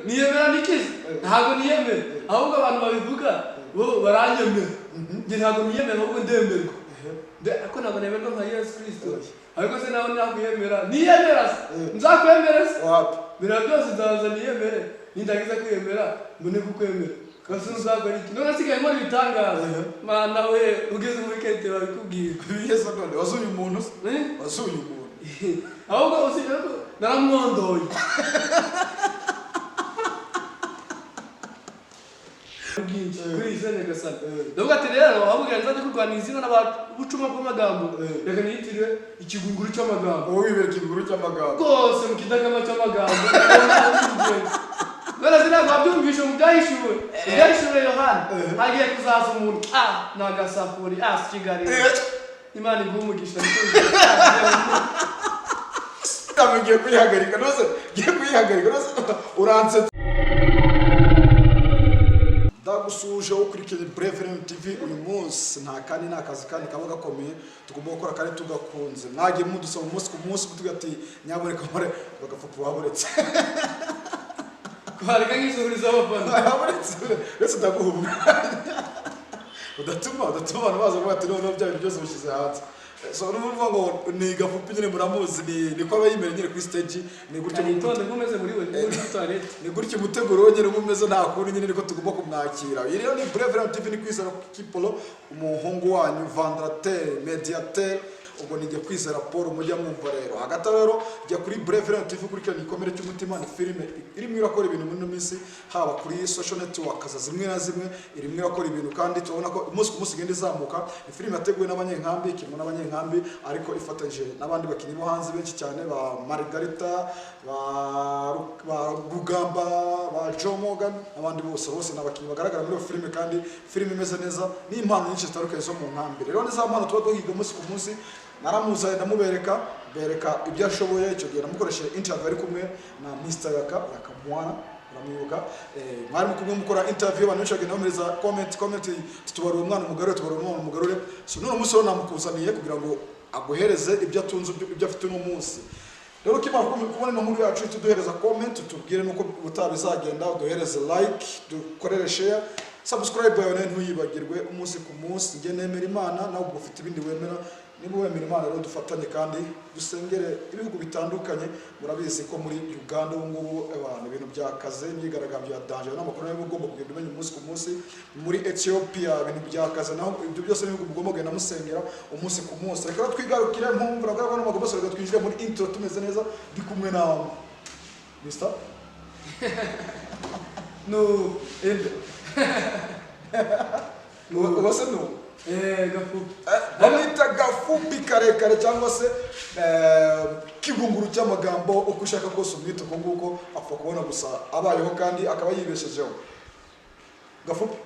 Niyemera nikize, ntabwo niyemera, ahubwo abantu babivuga bo baranyemera. Njye ntabwo niyemera, ahubwo ndemerwa. Ariko ntabwo nemerwa nka Yesu Kristo. Ariko se nawe nakwiyemera, niyemera se? Nzakwemera se? Wapi. Mbere byose nzaza niyemere, nindangiza kwiyemera mbone kukwemera. Kasi uzakora iki none? Asigaye nkora ibitangaza. Mana we, ugeze muri kete babikubwira. Yesu, none wazuye umuntu se? Eh? Wazuye umuntu? Ahubwo usibye ko naramwondoye bwinshi kuri iyi Nyagasani, ndavuga ati rero ahubwo nzajya kurwanira izina n'abucuma bw'amagambo, reka niyitire ikigunguru cy'amagambo. Wowe wibera ikiguru cy'amagambo. Rwose mu kidakama cy'amagambo. None se ntabwo wabyumvishe mu byahishuwe, mu byahishuwe Yohana? Hagiye kuzaza umuntu, ni agasafuri, si Kigali. Imana iguhe umugisha, niko. Ntabwo ngiye kuyihagarika rwose, ngiye kuyihagarika rwose, uransetsa. Ndagusuhuje ukurikiranye Brevin TV. Uyu munsi nta kandi ni akazi kandi kaba gakomeye tugomba gukora kandi tugakunze. Mwagiye mudusaba umunsi ku munsi, kutuga ati nyaboneka more bagapfa waburetse. Kwareka nkisuhuriza abafana. Waburetse, uretse ndaguha umwanya udatuma abantu baza kuvuga ati noneho bya bintu byose bishyize hanze. So n'uvuga ngo ni Gafupi nyine, muramuzi, ni niko aba yimereye nyine kuri stage, ni gutyo. Yitonde nkomeze muri we muri toilette. Ni gutyo umuteguro we nyine uba umeze, nta kundi nyine, niko tugomba kumwakira. Iyi rero ni Brevin TV, ni Kwizera Kipolo, umuhungu wanyu, vandrateur, mediateur. Ubwo nijya Kwizera Paul mujya mwumva. Rero hagati aho rero, jya kuri Brevin TV ukurikirana Igikomere cy'Umutima. Ni filime irimo irakora ibintu muri ino minsi, haba kuri social network zimwe na zimwe irimo irakora ibintu, kandi tubona ko umunsi ku munsi igenda izamuka. Ni filime yateguwe n'abanyenkambi, ikinwa n'abanyenkambi, ariko ifatanyije n'abandi bakinnyi bo hanze benshi cyane, ba Margarita, ba Rugamba, ba Joe Morgan n'abandi bose. Bose ni abakinnyi bagaragara muri iyo filime, kandi filime imeze neza n'impano nyinshi zitandukanye zo mu nkambi. Rero ni za mpano tuba duhiga umunsi ku munsi. Naramuzanye, ndamubereka, bereka ibyo ashoboye. Icyo gihe namukoresheje interview ari kumwe na Mr Yaka, Yaka Mwana, uramwibuka? Mwari kumwe mukora interview, abantu benshi bagenda bamereza comment, tubarura umwana umugarure, tubarura umwana umugarure. So none umunsi rero namukuzaniye kugira ngo aguhereze ibyo atunze, ibyo afite uno munsi. Rero ukimara kubona ino nkuru yacu, tuduhereza comment, tubwire nuko ubutaha bizagenda, uduhereze like, dukorere share, subscribe yawe nayo ntuyibagirwe. Umunsi ku munsi njye nemera Imana, nawe ubwo ufite ibindi wemera. Niba wemera Imana rero, dufatanye kandi dusengere ibihugu bitandukanye. Murabizi ko muri Uganda ubu ngubu abantu ibintu byakaze, imyigaragambyo ya danger, n'amakuru nayo ugomba kugenda umenya umunsi ku munsi. Muri Ethiopia ibintu byakaze naho. Ibyo byose ni ibihugu mugomba kugenda musengera umunsi ku munsi. Reka rero twigarukire mpumvura bwa n'amagambo bose, reka twinjire muri intro tumeze neza. Ndi kumwe na Mr. No. Inde uba se nu Gafupi. Bamwita Gafupi karekare cyangwa se kigunguru cy'amagambo, uko ushaka kose umwita uko nguko, apfa kubona gusa abayeho kandi akaba yibeshejeho. Gafupi,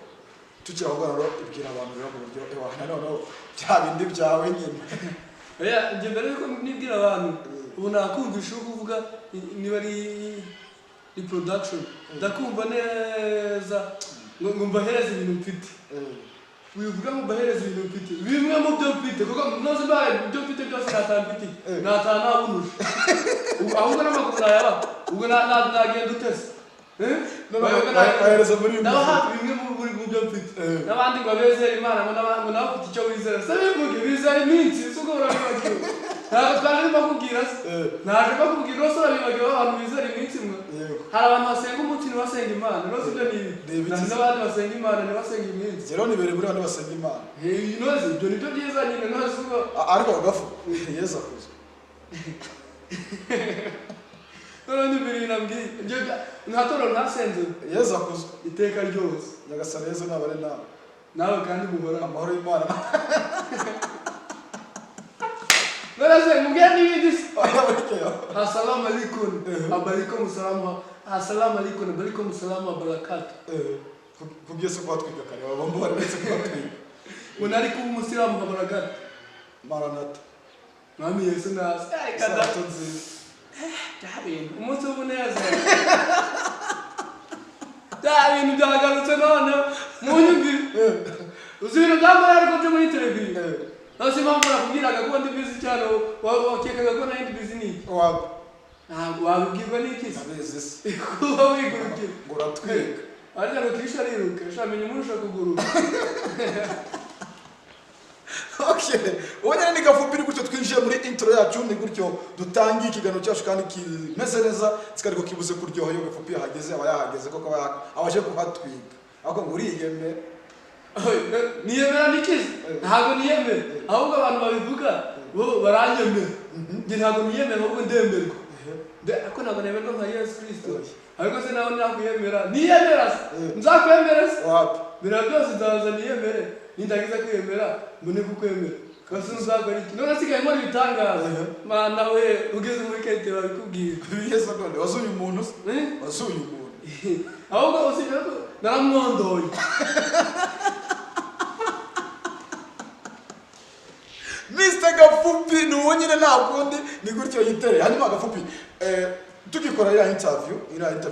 tukiri aho ngaho rero, ibwira abantu rero mu buryo ewa noneho bya bindi byawe nyine. Oya, njye mbere yuko nibwira abantu, ubu nakumvisha uko uvuga niba ari reproduction, ndakumva neza ngo mbahereze ibintu mfite. Wivuga ngo mbahereze ibintu mfite, bimwe mu byo mfite, kuko noze mbaye ibyo mfite byose nataha mfite, nataha nabunuje. Ahubwo n'amaguru nayaba ubwo nagenda utese. Eh? Bahereza muri uyu Ndabaha bimwe mu byo mfite. N'abandi ngo abezere Imana, ngo ngo nawe ufite icyo wizera se, bivuge bizera iminsi si ubwo urabibagiwe. Ntabwo twaje ndimo kubwira se? Naje mbakubwira rwose, urabibagiwe. Abantu bizera iminsi mwe. Hari abantu basenga umunsi ntibasenga Imana rwose, ibyo ni ibi. Ni ibiki se? N'abandi basenga Imana ntibasenga iminsi. Rero nibereye muri bane basenga Imana. Eh, inoze ibyo nibyo byiza nyine, inoze ubwo. Ariko Gafu, Yezu akuzwe. Noneho ni ibintu nabwiye ibyo nta torero ntasenze. Yezu akuzwe. Iteka ryose. Nyagasani Yezu nabane nawe. Nawe kandi muhorane. Amahoro y'Imana. None se mubwire n'ibindi se? Oya. Assalamu alaikum. Abalaikum salamu. Assalamu alaikum. Abalaikum salamu wa barakatuh. Ku byose kubatwika kare bagomba baretse kubatwika. Ngo nari kuba umusilamu nkabona gato. Maranata. Mwami Yesu naze. Kada. Isabato nziza. Bya bintu. Umunsi w'umunezero. Bya bintu byagarutse none. Munyumvire. Uzi ibintu byambaye ariko byo muri televiziyo. None se impamvu nakubwiraga ko ndi busy cyane, wakekaga ko nari ndi busy ni iki? Wapi. Ntabwo wabibwirwa n'iki se? Ndabizi se. Kuba wigurukira. Ngo uratwika. Arya ngo kisha ariruka, shamenya umurusha kuguruka. Okay, ubu nyine ni Gafupi, ni gutyo twinjiye muri intro yacu, ni gutyo dutangiye ikiganiro cyacu kandi kimeze neza, kikariko kibuze kuryoha. Iyo Gafupi yahageze aba yahageze koko, aba aje kuhatwika, ariko ngo uriyemera. Niyemera nikize? Ntabwo niyemera, ahubwo abantu babivuga bo baranyemera. Njye ntabwo niyemera, ahubwo ndemerwa. Ariko ntabwo nemerwa nka Yesu Kristo. Ariko se nawe nakwiyemera, niyemera se? Nzakwemera se? Wapi. Biriya byose nzaza niyemere, nindangiza kwiyemera mbone kukwemera. Kasi nzakora iki none? Asigaye nkora ibitangaza. Mana we, ugeze muri kete babikubwira. Bigeze none wazuye umuntu se? Eh? Wazuye umuntu? Ahubwo usibye ko naramwondoye. Mr Gafupi ni uwo nyine, nta kundi, ni gutyo yitereye. Hanyuma Gafupi, tugikora iriya interview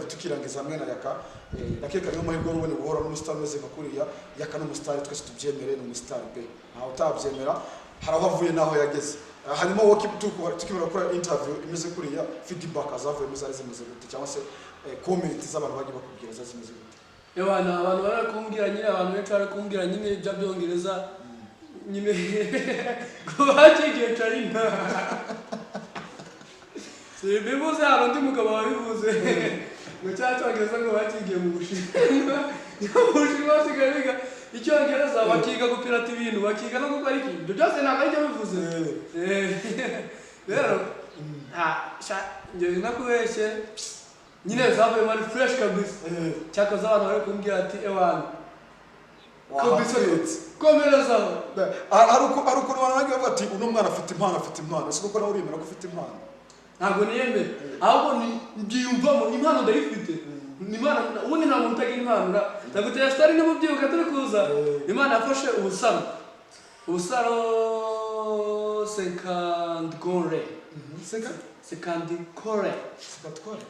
tukirangiza hamwe na Yaka, ndakeka niyo mahirwe wari ubonye guhura n'umusitari umeze nka kuriya. Yaka ni umusitari, twese tubyemere, ni umusitari pe, ntawe utabyemera, hari aho avuye n'aho yageze. Hanyuma wowe tukimara gukora interview imeze kuriya, feedback zavuyemo zari zimeze gute, cyangwa se comment z'abantu bagiye bakubwira zari zimeze gute? Ewana, abantu barakumbwira nyine, abantu benshi barakumbwira nyine ibya byongereza nyine ngo bakigiye China. Sibivuze, hari undi mugabo wabivuze ngo cya cyongereza ngo bakigiye mu Bushinwa. Mu Bushinwa basigaye biga icyongereza, bakiga gupirata ibintu, bakiga no gukora iki. Ibyo byose ntabwo aribyo bivuze. Rero sha, njye nakubeshye nyine, zavuyemo ari fresh kabisa. Cyakoze abantu bari kumbwira ati: "Ewana kabisa, Wahatwitse. komerezaho." Hari ukuntu abantu bagiye bavuga ati: "Uno mwana afite impano, afite impano." Si koko nawe uremera ko ufite impano? Ntabwo niyemera, ahubwo mbyiyumvamo. Impano ndayifite. Ni impano, ubundi nta muntu utagira impano. Ndagutera story niba ubyibuka turi kuza. Imana yafashe ubusaro, ubusaro 50 gore. Seka. 50 gore. Sekatware,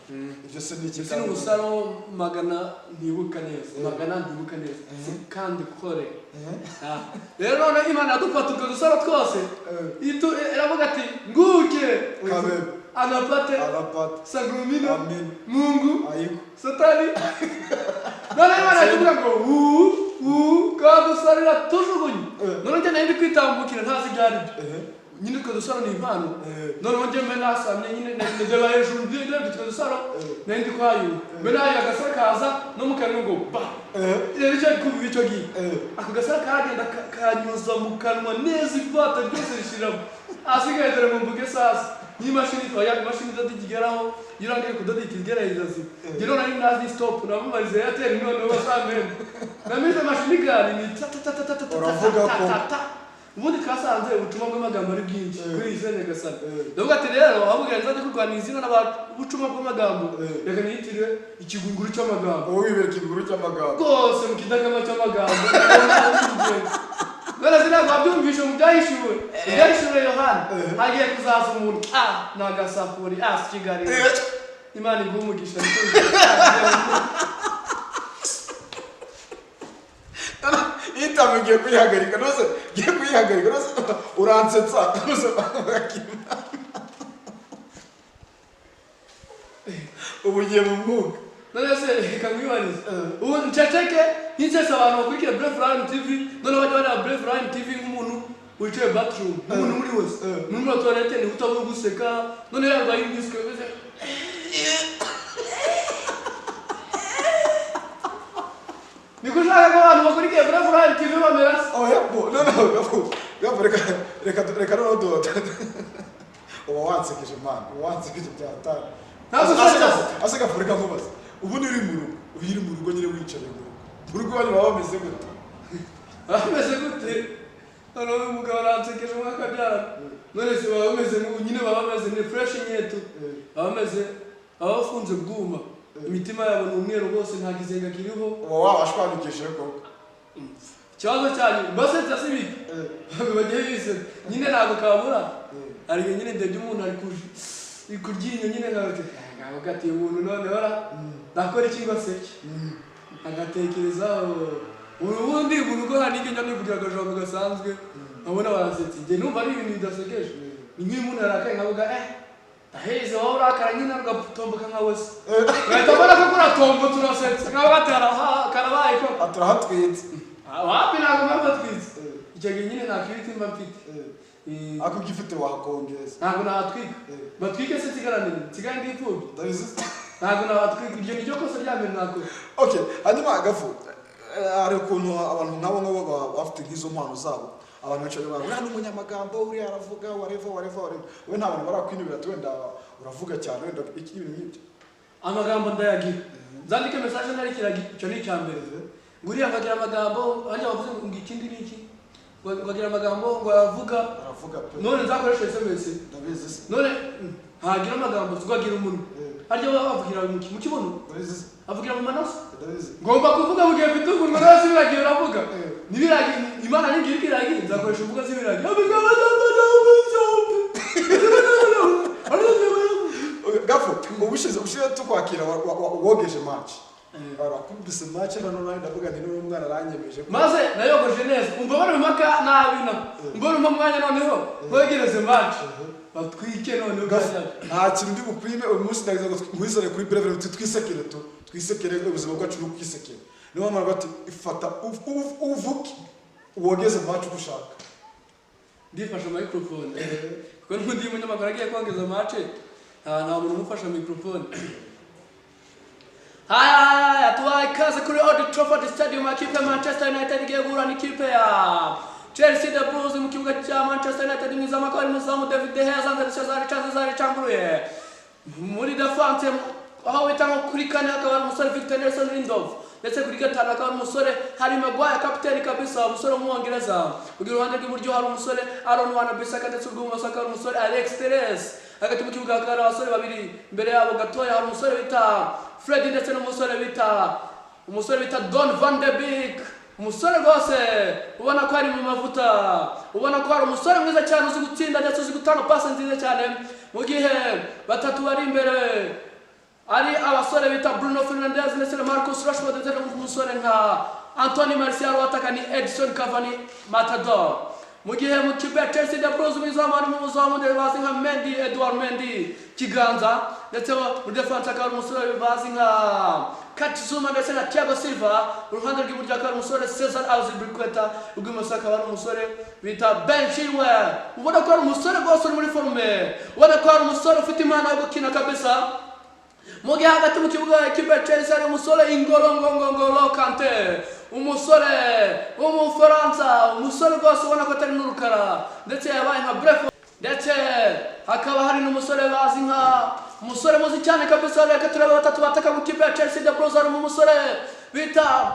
ibyo se ni iki? Ndetse ni ubusaro magana, ntibuka neza, magana, ntibuka neza, 50 gore. Rero noneho Imana yadufata utwo dusaro twose, iravuga ati: "Nguke Kabebe. anapate Arapata. sagrumino Amin. Mungu Ayiko. Satani." None Imana iravuga ngo u u kadusarira tujugunye. None njye nari ndi kwitambukira, ntazi ibyo ari byo. Nyine utwo dusaro ni impano. Noneho njye mbe nasamye nyine, ndeba hejuru, ndebye utwo dusaro. Nari ndi kwayura, mbe nayo agasaro kaza no mu kanwa ngo ba. Rero icyo kuva icyo gihe, ako gasaro karagenda kanyuza mu kanwa neza, ivata ryose rishiramo. Asigaye dore mu mvuge sasa n'imashini, oya, imashini idoda ikigeraho, iyo urangije kudoda ikigera izazi. Njye none nari nazi stop, namamariza Airtel, noneho bazamena namize mashini gari ni ta ta ta ta ta ta ta. Uravuga ta, ko- ta, ta. Ubundi twasanze ubutumwa bw'amagambo ari bwinshi kuri iyi Nyagasani. Ndavuga ati rero avuga nzajya kurwanira izina n'ubutumwa bw'amagambo, reka niyitire ikigunguru cy'amagambo. Wowe wibera ikiguru cy'amagambo. Rwose mu kidakama cy'amagambo. None se ntabwo wabyumvishe mu byahishuwe, mu byahishuwe Yohana? Hagiye kuzaza umuntu, ni agasafuri, si Kigali. Imana iguhe umugisha. Interview ugiye kuyihagarika nose, ugiye kuyihagarika nose, uransetsa nose. Ubu ugiye mu mwuka. None se reka nkwibarize, ubu nceceke ntinsese abantu bakurikiye Brave Lion TV? None bajya bareba Brave Lion TV nk'umuntu wicaye bathroom, nk'umuntu muri wese muri muri toilette, niwe utabura guseka. None yarwaye impiswi bimeze. Niko ushaka ko abantu bakurikiye Brave Lion TV bamera se? Oya bo, no no, Gafu, Gafu, reka reka reka noneho uba wansekeje man, uba wansekeje byatari. Ntabwo usetsa. Ase Gafu, reka nkubaze, ubu uri mu rugo, ubu uri mu rugo nyine, wicaye mu rugo, mu rugo iwanyu baba bameze gute? Bameze gute? Noneho uyu mugabo aransekeje umwaka abyara. None se baba bameze nyine, baba bameze ni fresh nyetu, baba bameze, baba bafunze bwuma, imitima yabo ni umweru bose, nta kizenga kiriho. Uba wabashwanyukije koko. Ikibazo cyanyu basetsa si biki bagiye bisetsa nyine, ntabwo kabura. Hari igihe nyine ndebye umuntu ari kuryinyo nyine, nkavuga nkavuga ati: "Uyu muntu noneho ra ndakora iki ngo aseke?" Agatekerezaho. Ubundi mu rugo hari n'igihe njya nivugira akajambo gasanzwe, nkabona barasetse. Njye numva ari ibintu bidasekeje, ni nk'iyo umuntu yarakaye nkavuga. Aheze wowe urakara nyine ugatomboka nka wese, ugahita ubona ko kuratombo turasetse nk'aho batara karabaye ko. Turahatwitse. Ah, wapi, ntabwo mba mbatwitse. Icyo gihe nyine nta kiriti mba mfite. Ariko ugifite wahakongeza. Ntabwo nahatwika. Batwike se nsigarane, nsigare ndi imfubyi? Ndabizi. Ntabwo nabatwika, iryo ni ryo kosa rya mbere nakora. Okay, hanyuma Gafu, hari ukuntu abantu nk'abo ngabo baba bafite nk'izo mpano zabo, abantu benshi baravuga uriya ni umunyamagambo, uriya aravuga, whatever, whatever, whatever. We nta bantu barakwinubira ati wenda uravuga cyane, wenda iki, ibintu nk'ibyo? Amagambo ndayagira, nzandike message ntarikiraga, icyo ni icya mbere. Ngo uriya ngo agira amagambo, hajya bavuze ngo ikindi ni iki, ngo agira amagambo, ngo aravuga. Aravuga pe. None nzakoresha SMS? Ndabizi se. None ntagira amagambo, siko agira umunwa. Harya baba bavugira mu kibuno? Ndabizi se. Avugira mu manoso? Ndabizi. Ngomba kuvuga mu gihe mfite umunwa, nawe si ibiragi uravuga. Nibiragi Imana ningira ikiragi, nzakoresha imvugo z'ibiragi. Okay, Gafu, ubushize tukwakira wogeje match, barakubise match, none nawe ndavuga nti n'uyu mwana aranyemeje. Maze nayogoje neza, umva bari mu mpaka nabi na mbona umpa umwanya noneho mwegereze match batwike noneho. Gafu, Byajya. Nta kintu ndi bukwime uyu munsi, ndagize ngo nkwizane kuri Breve, twisekere, tu twisekere, ubuzima bwacu ni ukwisekera. Niyo mpamvu bati ifata uvuke wogeze match uko ushaka. Ndifashe microphone kuko n'ubundi iyo umunyamakuru agiye kongeza match nta muntu umufasha microphone. Haya haya, tubaye ikaze kuri Old Trafford Stadium. Ikipe ya Manchester United igiye guhura n'ikipe ya Chelsea the Blues mu kibuga cya Manchester United. Mu izamu akaba ari umuzamu David De Gea, zanze Cesar Cesar Canguruye. Muri defense, aho bita nko kuri kane, hakaba hari umusore Victor Nelson Lindelof, ndetse kuri gatanu hakaba hari umusore Harry Maguire, kapiteni kabisa, umusore w'umwongereza. Ku ruhande rw'iburyo hari umusore Aaron Wan-Bissaka, ndetse urw'ibumoso hakaba hari umusore Alex Telles. Hagati mu kibuga hakaba hari abasore babiri, imbere yabo gatoya hari umusore bita Fred ndetse n'umusore bita Don Van de Beek, umusore rwose ubona ko ari mu mavuta, ubona ko ari umusore mwiza cyane uzi gutsinda ndetse uzi gutanga pasi nziza cyane, mu gihe batatu bari imbere ari abasore bita Bruno Fernandes ndetse na Marcus Rashford ndetse n'umusore nka Anthony Martial, wataka ni Edison Cavani Matador. Mu gihe mu kipe ya Chelsea the Blues, mu izamu harimo umuzamu bazi nka Mendy, Edouard Mendy Kiganza, ndetse muri defense akaba ari umusore bazi nka Kurt Zouma ndetse na Thiago Silva. Uruhande rw'iburyo akaba ari umusore Cesar Azpilicueta, urw'ibumoso akaba ari umusore bita Ben Chilwell, ubona ko ari umusore rwose uri muri forme, ubona ko ari umusore ufite impano yo gukina kabisa. Mu gihe hagati mu kibuga ikipe ya Chelsea hari umusore Ingolo Ngongongolo Kante, umusore w'umufaransa, umusore rwose ubona ko atari n'urukara ndetse yabaye nka bref, ndetse hakaba hari n'umusore bazi nka umusore muzi cyane kabisa. Reka turebe batatu bataka mu kipe ya Chelsea the Blues. Harimo umusore bita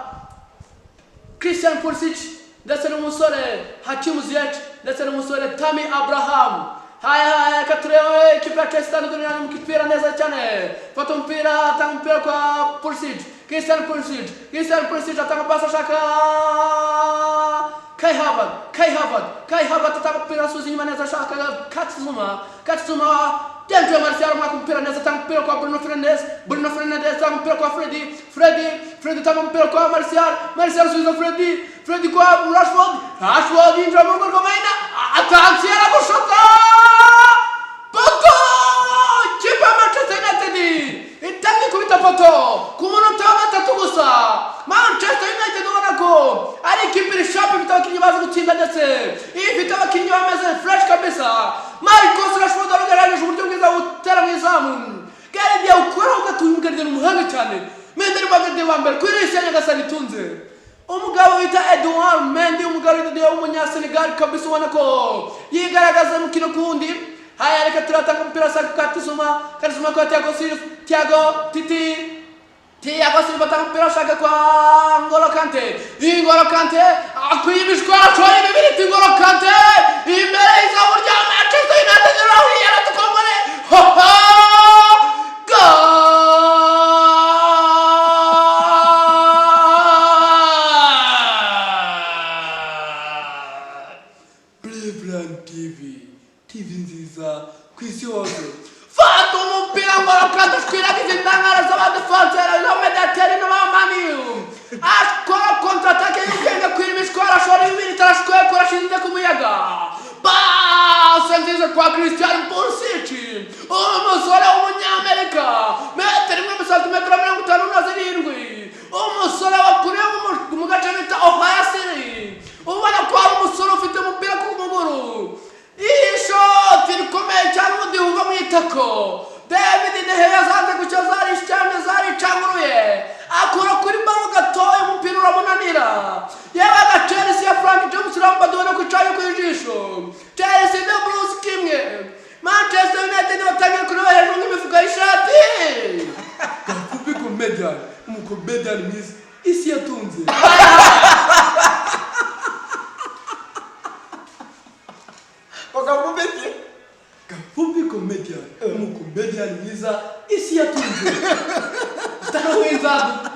Christian Pulisic ndetse n'umusore Hakim Ziyech ndetse n'umusore Tammy Abraham. Haya haya, reka turebe ikipe ya Chelsea itandukanye mu mupira neza cyane. Fata umupira, atanga umupira kwa Pulisic, Christian Pulisic, Christian Pulisic atanga pasi ashaka Kai Havertz, Kai Havertz, Kai Havertz atanga umupira, asubiza inyuma neza ashaka Kurt Zouma, Kurt Zouma Dentre Martial umwaka umupira neza, atanga umupira kwa Bruno Fernandes, Bruno Fernandes atanga umupira kwa Freddy, Freddy, Freddy atanga umupira kwa Martial, Martial asubiza Freddy, Freddy kwa Rashford, Rashford yinjira mu rugo rw'amahina, atansiyo, aragushota poto! Kipe ya Manchester United itangiye kubita poto ku munota wa 3 gusa. Manchester United ubona ko ari ikipe iri sharp, ifite abakinnyi bazi gutsinda ndetse ifite abakinnyi bameze fresh kabisa. Marcus Rashford agaragaje uburyo bwiza butera mu izamu, gardien ukuraho gatuye, umugardien umuhanga cyane Mendy, ari mu wa mbere kuri isi ya Nyagasani itunze, umugabo bita Edouard Mendy, umugabo w'umunyasenegal kabisa, ubona ko yigaragaza mu kino kundi. Haya, reka turatanga umupira sa Kurt Zouma, Kurt Zouma kwa Thiago Silva, Thiago Titi, Thiago Silva atanga umupira ashaka kwa Ngolo Kante, Ngolo Kante akwiye imishwaro, acoye ibibiriti, Ngolo Kante imbere y'izamu rya Manchester United, rahiye aratukombore, hoho, goal! Cleveland TV, TV nziza ku isi hose. Fata umupira Ngolo Kante, ushwiragiza indangara z'abadefanseri z'abamediateri n'abamaniyu, akora contre-attaque y'ubwenge, kwira imishwaro, ashora ibibiriti, arashwekura, ashinze ku muyaga, pase nziza kwa Christian Pulisic. Umusore Comedian, umucomedian mwiza isi yatunze. Bakavuga iki? Gafupi Comedian, umucomedian mwiza isi yatunze. Utari w'inzaduka.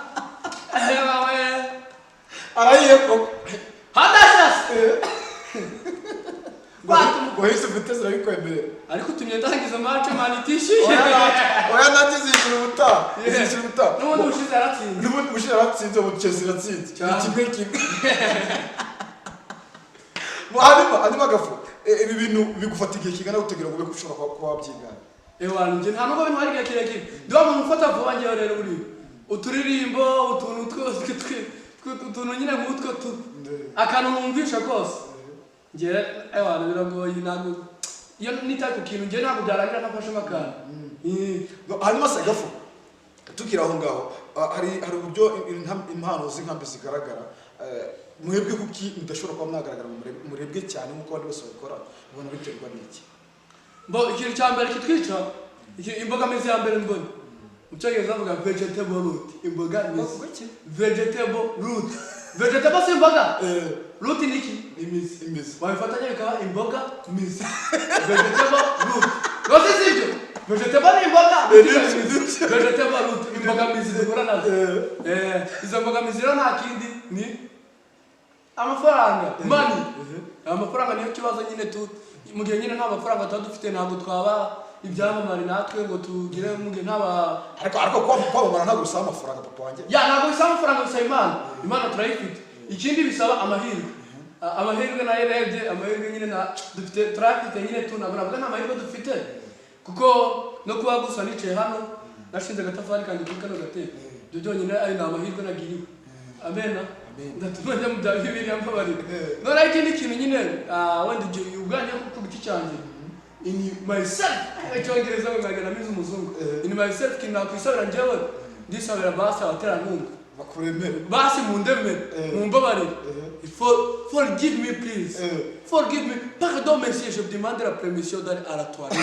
Arahiye koko. Hadashasi. Ngo hisi ufite zirabikwemerera. Ariko utumye ndangiza match, man, itishyuye. Oya, nanjye zishyura ubutaha, zishyura ubutaha. N'ubundi ushize yaratsinze. N'ubundi ubushize yaratsinze, ubu Chelsea iratsinze. Ni Cyane. 1-1. Hanyuma Gafu, ibi bintu bigufata igihe kingana kugira ngo ube ushobora kuba wabyigana? Ewa, njye nta nubwo bintwara igihe kirekire. Ndi wa muntu ufata vuba njyewe rero. Buriya uturirimbo, utuntu twose, utuntu nyine nk'utwo tu akantu numvisha kose, njye ewa biragoye. Ntabwo iyo nitaye ku kintu, njye ntabwo byarangira ntafashemo akantu. No, hanyuma se Gafu, tukiri aho ngaho, hari uburyo impano z'inkambi zigaragara. Mwebwe kuki mudashobora kuba mwagaragara ngo murebwe cyane nk'uko abandi bose babikora? Ubona biterwa n'iki? Bo, ikintu cya mbere kitwica, imbogamizi ya mbere mbona, mu Cyongereza bavuga vegetable root, imbogamizi. Iki? Vegetable root. Vegetable si imboga? Root ni iki? Imizi. Imizi. Wabifatanya bikaba imboga mizi, vegetable root. Rwose si ibyo? Vegetable ni imboga, root Ni ni imizi. ibyo. Vegetable root, imbogamizi duhura nazo. Izo mbogamizi rero nta kindi, ni amafaranga, money. Amafaranga niyo kibazo nyine tu. Mu gihe nyine nta mafaranga tuba dufite, ntabwo twaba ibyamamare natwe ngo tugire, mu gihe nta ba Ariko kwamamara ntabwo bisaba amafaranga, papa wanjye. Ya, ntabwo bisaba amafaranga, bisaba Imana. Imana turayifite. Ikindi bisaba amahirwe. Amahirwe nayo urebye, amahirwe nyine na dufite, turayafite nyine tu. Ntabwo navuga nta mahirwe dufite, kuko no kuba gusa nicaye hano, nashinze agatafari kanjye kuri kano gatebe, ibyo byonyine ayo ni amahirwe nagiriwe. Amena. Amen. Ndatuma njya mu bya Bibiliya, mbabarira. Noneho ikindi kintu nyine, wenda ibyo ubwanjye ku giti cyanjye, in myself, Icyongereza ngo nkagenda mize umuzungu. In myself, ikintu nakwisabira njyewe, ndisabira basi abaterankunga bakuremere. Basi mundemere, mumbabarire. Forgive me, please. Forgive me, pardon monsieur, je demande la permission d'aller à la toilette.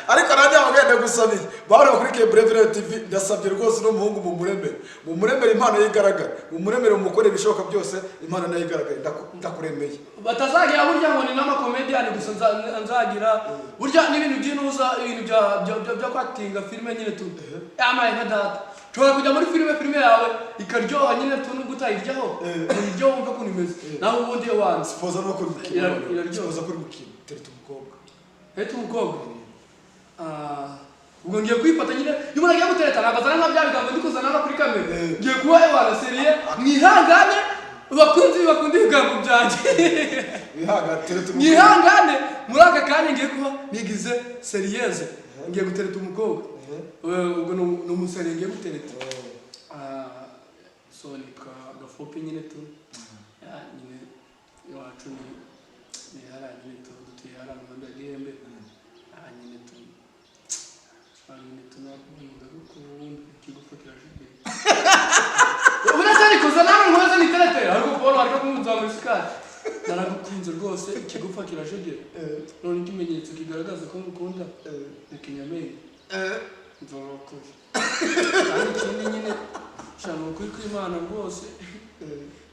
Ariko nanjye abagenda gusabiye bari bakurikiye Brevire TV, ndasabye rwose uno muhungu mumuremere, mumuremere impano ye igaragara, mumuremere, mumukore ibishoboka byose impano nayo igaragara. Ndakuremeye. Batazagira burya ngo ni n'amakomediyani gusa nzagira burya n'ibintu by'intuza, ibintu bya kwatinga filime nyine tu. Yamaye nka data, nshobora kujya muri filime, filime yawe ikaryoha nyine tu, nubwo utayiryaho, uyiryaho wumve ukuntu imeze. Naho ubundi wanze. Sipoza no kuri gukina. Iraryoha. Sipoza kuri gukina, tereta umukobwa. Heta umukobwa. Ubwo ngiye kwifata nyine. Iyo umuntu agiye gutereta ntabwo azana nka bya bigambo ndi kuzana hano kuri kamera. Ngiye kuba ewana sérieux. Mwihangane bakunzi bakunda ibigambo byanjye. Wihaga, tereta umukobwa. Mwihangane, muri aka kanya ngiye kuba nigize sérieuse, ngiye gutereta umukobwa. Ubwo ni umusore ngiye gutereta. So nitwa Gafope nyine tu. Ya, nyine iwacu ni hariya nyine tu, dutuye hariya mu nkambi ya Gihembe. Nyine tu. Nyine tu nakubona ndagukunda, ikigufa kirashikiye. Uretse ariko za nawe nkomeze niterete, ariko kubona wareka kumuzamura isukari. Naragukunze rwose, ikigufa kirajegera. None ikimenyetso kigaragaza ko ngukunda ni kinyamenyo. Nzorokore. Kandi ikindi nyine, shana ukuri kw'Imana rwose.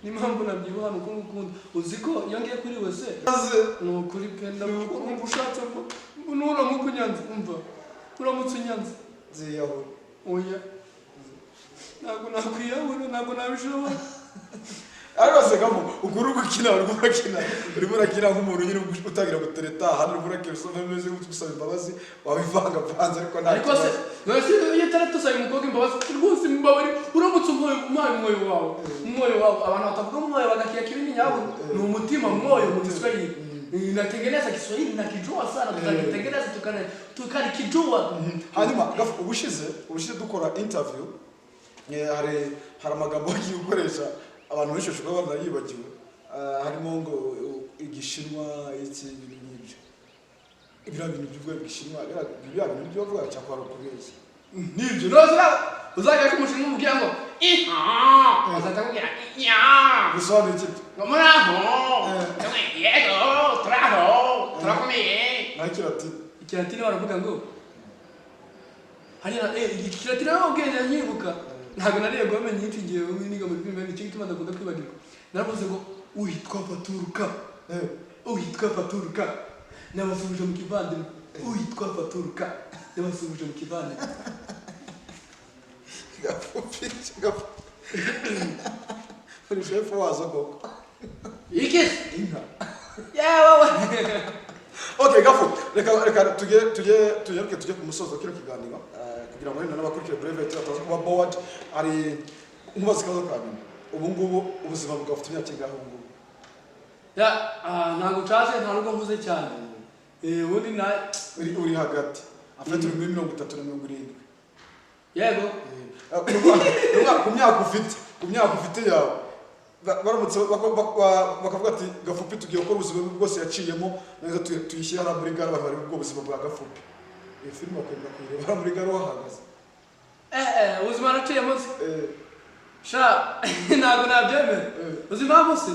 N'impamvu nabyibuha ni uko ngukunda. Uzi ko iyo ngiye kuri wese Maze ni ukuri pe, ndagukunda. Ushatse ngo nuramuka unyanze, umva, uramutse unyanze ziyahura. Oya, ntabwo nakwiyahura, ntabwo nabishobora. Ariko se Gamo, ubwo uri gukina, urimo urakina, urimo urakina nk'umuntu nyine utangira gutereta hano, urimo urakina usa n'umeze gusaba imbabazi, wabivangavanze, ariko nta Ariko se kibazo. None se iyo utaretse usaba umukobwa imbabazi rwose, mbabarira, uramutse umpaye umwoyo wawe, umwoyo wawe, abantu batavuga umwoyo bagakiya kibini nyabo, ni umutima, mwoyo mu Kiswahili. Natengeneza Kiswahili nakijua sana, tutakitengeneza tukalikijua. Hanyuma Gafu, ubushize dukora interview, hari amagambo wagiye ukoresha abantu benshi bashobora kuba baranayibagiwe. Harimo ngo Igishinwa, iki, ibintu nk'ibyo, biriya bintu by'ubwo Igishinwa, biriya bintu byo bavuga cyangwa ari ukubeshya? Nibyo nozira uzajya ku mushinga umubwira ngo iha, azahita akubwira iya. Bisobanuye iki? Ngo muraho, yego turaho, turakomeye. Naho Ikilatini? Ikilatini baravuga ngo Hariya ikiratiro n'ubwenge nkibuka, ntabwo nariye gome nyinshi ngiye niga muri primaire, nicyo gituma ndakunda kwibagirwa. Naravuze ngo uhitwa Faturuka, uhitwa Faturuka, nabasuhuje mu kivandimwe, uhitwa Faturuka, nabasuhuje mu kivandimwe. Gafupi, gafupi, uri shefu wazo koko. Iki? Inka. Yewe. Okay, gafu, reka tujye tujye ku musozo kino kiganiro, kugira ngo wenda n'abakurikira Breve bataza kuba bored. Ari nkubaza ikibazo ka nyuma: ubu ngubu ubuzima bwawe, ufite imyaka ingahe ubu ngubu? Ya, ntabwo nshaje, nta nubwo nkuze cyane. Ubundi na Uri hagati afite, uri muri 30 na 70? Yego. Ku myaka ufite yawe, baramutse bakavuga ati Gafupi tugiye gukora ubuzima bwe bwose yaciyemo neza, tuyishyire hariya muri gare, abantu bari ubwo buzima bwa Gafupi, iyi filime bakemera kuyireba hariya muri gare wahagaze? Ubuzima naciyemo se? Eh. Sha, ntabwo nabyemera. Ubuzima bose,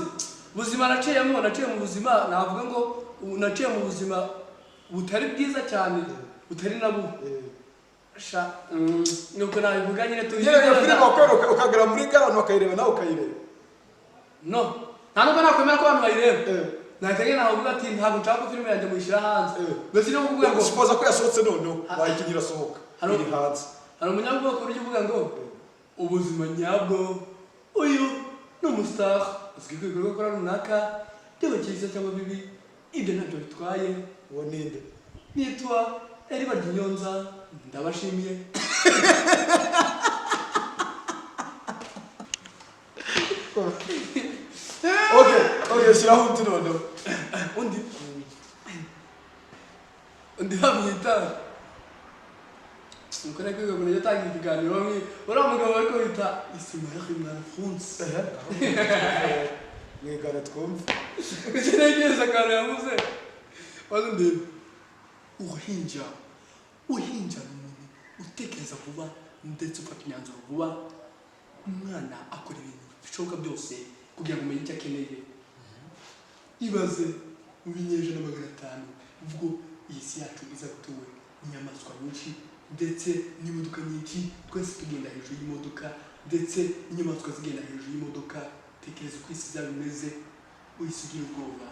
ubuzima naciyemo, naciye mu buzima, navuga ngo ubu naciye mu buzima butari bwiza cyane, butari na bubi. Sha, nuko nabivuga nyine tuzi. Nyine iyo filime wakora ukagera muri gare, abantu bakayireba, nawe ukayireba. No, nta nubwo nakwemera ko abantu bayireba. Nahita ngenda navuga ati ntabwo nshaka ko filime yanjye muyishyira hanze. Mbese no kuvuga ngo suppose ko yasohotse noneho, wayikinnye irasohoka, iri hanze. Hari umunyabwoko ujya uvuga ngo ubuzima nyabwo, uyu ni umustar uzwi ku bikorwa akora runaka, byaba byiza cyangwa bibi, ibyo ntabyo bitwaye. Uwo ninde? Nitwa Eriba Ry'inyonza, ndabashimiye. Okay, shyiraho undi noneho. Undi bamwita, nuko nari kwiga ukuntu yatanga ikiganiro, bamwe uriya mugabo ariko bita Ismael Mwanafunzi. Mwigane twumve. Kuki ntekereza akantu yavuze maze ndebe. Uruhinja ni umuntu utekereza vuba ndetse ufata imyanzuro vuba. Umwana akora ibintu bishoboka byose kugira ngo umenye icyo akeneye. Ibaze mu binyejana 500 ubwo iyi si yacu iza gutuwe n'inyamaswa nyinshi ndetse n'imodoka nyinshi, twese tugenda hejuru y'imodoka ndetse n'inyamaswa zigenda hejuru y'imodoka. Tekereza uko isi izaba imeze, uhise ugira ubwoba.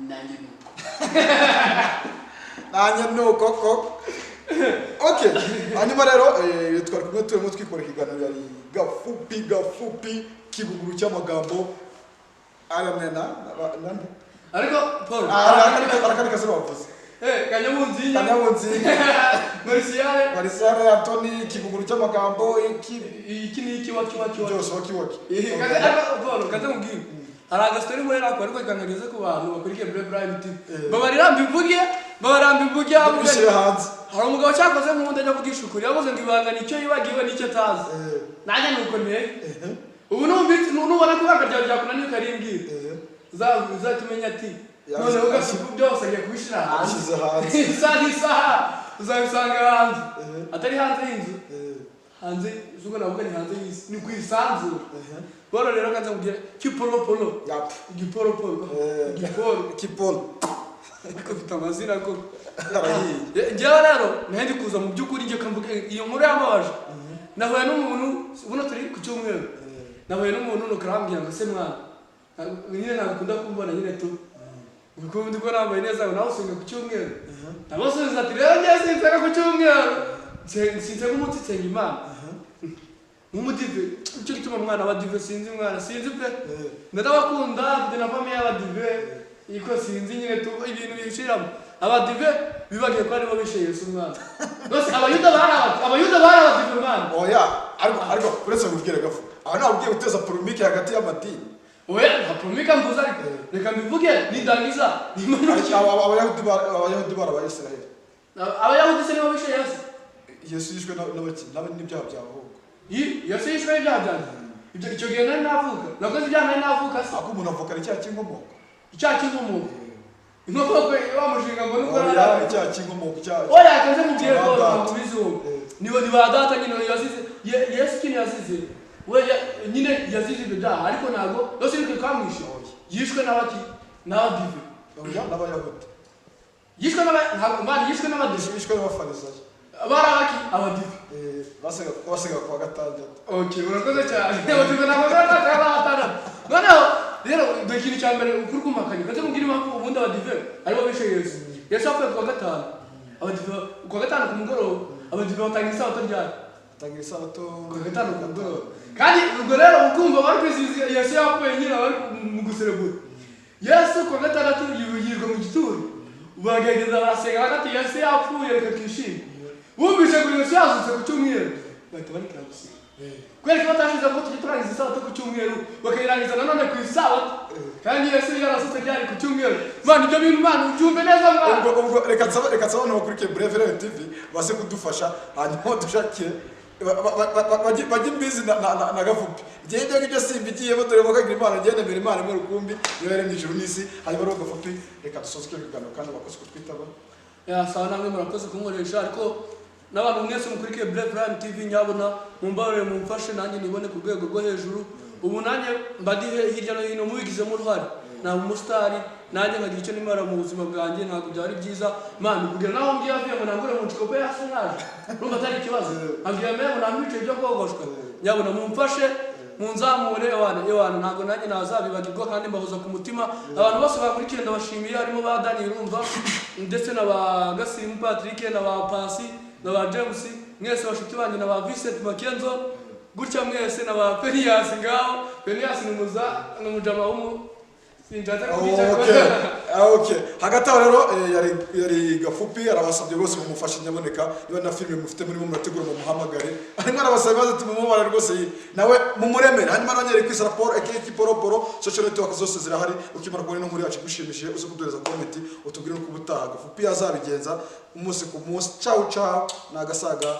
Nanjye ni uko. Nanjye ni uko koko. Okay, hanyuma rero twari kumwe turimo twikora ikiganiro, yari Gafupi, Gafupi kibuguru cy'amagambo aramena nande. Ariko Paul Arakandi kazina wavuze. Kanyabunzinya. Kanyabunzinya. Marcial. Marcial Antoni kibuguru cy'amagambo iki. Iki ni iki waki waki waki. Byose waki waki. Ariko Paul, kaze mubwire, hari agastori muri rako ariko kangageze ku bantu bakurikiye Brave Prime TV. Babarira mbivuge, babarira mbivuge. Bishyire hanze. Hari umugabo cyakoze nk'undi ajya avugisha ukuri, yavuze ngo ibanga nicyo yibagiwe nicyo atazi. Nanjye nuko nteye. Ubu numva nubona ko ibanga ryawe ryakunaniye ukarimbwira, uzahita umenya ati noneho Gasuku byose agiye kubishyira hanze. Ashyize hanze. Isaha n'isaha uzabisanga hanze, atari hanze y'inzu, hanze zuko navuga ni hanze y'isi, ni ku isanzure. Paul rero kanza mubwire kiporoporo. Yap. Igiporoporo. Igiporo. Kipolo. Ariko mfite amazina ko Arahiye. Njyewe rero nahe ndi kuza mu by'ukuri, njye kamvuga iyo nkuru yambabaje. Nahuye n'umuntu, buno turi ku cyumweru, nahuye n'umuntu nuko arambwira ngo se mwana, nyine ntabwo ukunda kumbona nyine tu, kuko ndi ko nambaye neza, ngo nawe usenga ku cyumweru. Ndamusubiza ati rero njyewe sinsenga ku cyumweru, sinsenga umunsi, nsenga Imana nk'umudive. Nicyo gituma umwana wa dive, sinzi mwana, sinzi pe. Ndabakunda, mfite na famille y'abadive, iko sinzi nyine tu ibintu bishiramo abadive bibagiye ko aribo bishe Yesu umwana. Rwose abayuda bari abadive mwana. Oya, ariko uretse kubwira Gafu, aha ntabwo ugiye guteza polemike hagati y'amadini. Oya, nta polemike mvuze, ariko reka mbivuge nindangiza nimanuke. Abayahudi bari abayisiraheli. Abayahudi se nibo bishe Yesu? Yesu yishwe n'ibyaha byawe ahubwo. Yesu yishwe n'ibyaha byanjye? Ibyo icyo gihe nari navuka, nakoze ibyaha nari navuka se? Ako umuntu avukana icyaha cy'inkomoko. Icyaha cy'inkomoko, inkomoko wa mushinga ngo nuko Oya, icyaha cy'inkomoko, icyaha oya, kaze mubwire ko Ba data. ntabwo ubizi wowe. Ni ba data nyine yazize. Yesu kintu yazize we nyine yazize ibyo byaha, ariko ntabwo yose nitwe twamwishe. Yishwe n'abaki? N'abadive. Oya, n'abayahudi. Yishwe n'aba, ntabwo mwana, yishwe n'abadive. Yishwe n'abafarisayo. Bari abaki? Abadive. Basiga kuwa gatandatu. Okay, urakoze cyane. Abadive ntabwo bari batandatu. Noneho rero dore ikintu cya mbere, ukuri kumakanye kaze mubwire impamvu ubundi abadive aribo bishe Yesu. Yesu apfuye kuwa gatanu, abadive kuwa gatanu ku mugoroba, abadive batanga isabato ryari? Batangira isabato Kuwa gatanu ku mugoroba. Kandi ubwo rero ukumva bari kwizihiza Yesu yapfuye nyine, bari mu guserebura Yesu. Kuwa gatandatu yirwa mu gituro, bagerageza barasenga hagati, Yesu yapfuye, reka twishime. Bumvise ngo Yesu yazutse ku cyumweru, bahita barekera gusenga. Kubera ko batashize ko tujya turangiza isabato ku cyumweru, bakayirangiza nanone ku isabato, kandi Yesu yarasutse ryari? Ku cyumweru. Mana, ibyo bintu, Mana, ubyumve neza mwana. Ubwo reka nsabe abantu bakurikiye Breve TV baze kudufasha, hanyuma dushakire bajye imbizi na Gafupi. Igihe ibyo ngibyo simbigiyemo, dore bakagira Imana ngende mbere, Imana imwe rukumbi niyo yaremye ijuru n'isi. Hanyuma rero Gafupi, reka dusoze icyo kiganiro, kandi bakoze kutwitaba. Ya, sawa, namwe murakoze kunkoresha, ariko n'abantu mwese mukurikiye Brave Prime TV, nyabona mumbabarire mumfashe nanjye nibone ku rwego rwo hejuru. Ubu nanjye mba ndi hirya no hino mubigizemo uruhare, naba umusitari, nanjye nkagira icyo nimara mu buzima bwanjye. Ntabwo byari byiza man kugira naho mbwiye avuye ngo nangure mu nsikope ya sinaje, urumva atari ikibazo. Abwiye meya ngo nta ibiceri byo kogoshwa. Nyabona mumfashe munzamure, ewana ewana, ntabwo nanjye nazabibagirwa kandi mbahoza ku mutima. Abantu bose bakurikiye ndabashimiye, harimo ba Daniel urumva, ndetse na ba Gasimu Patrick, na ba Pasi, na ba James, mwese bashuti banjye, na ba Vincent Makenzo gutya mwese, na ba Penias. Ngaho Penias ni umuza, ni umujama w'umu sinshatse kubica. Okay. Hagati aho rero yari Gafupi, arabasabye rwose mumufashe nyaboneka. Niba na filime mufite murimo murategura, mumuhamagare, arimo arabasaba ibibazo, tumumubare rwose nawe mumuremere. Hanyuma nongere kwisa raporo aka Kiporoporo, social network zose zirahari. Ukimara kubona ino nkuru yacu igushimishije, uze kuduhereza comment, utubwire uko ubutaha Gafupi azabigenza umunsi ku munsi. Ciao ciao, ni agasaga.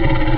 Bye.